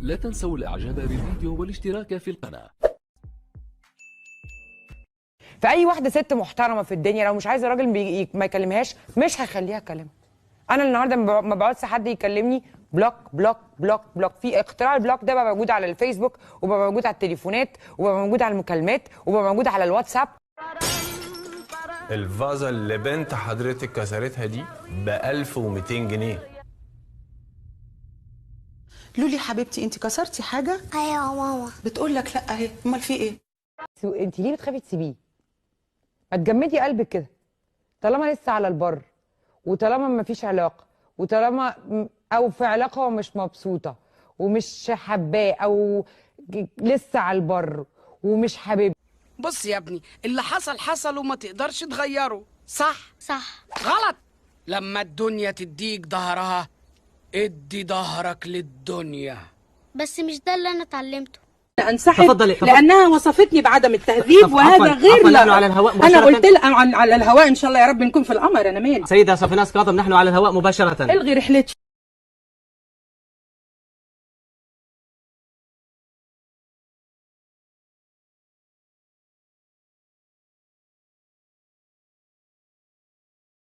لا تنسوا الاعجاب بالفيديو والاشتراك في القناة. فاي واحدة ست محترمه في الدنيا لو مش عايزه راجل ما يكلمهاش مش هيخليها تكلمها. انا النهارده ما بقعدش حد يكلمني، block block block block. في اختراع ال block ده بقى موجود على الفيسبوك، وبقى موجود على التليفونات، وبقى موجود على المكالمات، وبقى موجود على الواتساب. الفازة اللي بنت حضرتك كسرتها دي ب 1200 جنيه. لولي حبيبتي، انت كسرتي حاجة؟ ايوه يا ماما. بتقول لك لا اهي، امال في ايه؟ انت ليه بتخافي تسيبيه؟ ما تجمدي قلبك كده طالما لسه على البر، وطالما ما فيش علاقة، وطالما او في علاقة ومش مبسوطة ومش حباه، او لسه على البر ومش حابب. بص يا ابني، اللي حصل حصل وما تقدرش تغيره، صح؟ صح. غلط. لما الدنيا تديك ظهرها ادي ظهرك للدنيا. بس مش ده اللي انا اتعلمته. انسحب. تفضلي، تفضلي. لانها وصفتني بعدم التهذيب، طب وهذا عفواً، غير عفواً، لا نحن على الهواء انا مباشرة. قلت لها على الهواء، ان شاء الله يا رب نكون في القمر، انا مالي. سيدة صفيناس كاظم، نحن على الهواء مباشرة. الغي رحلتي.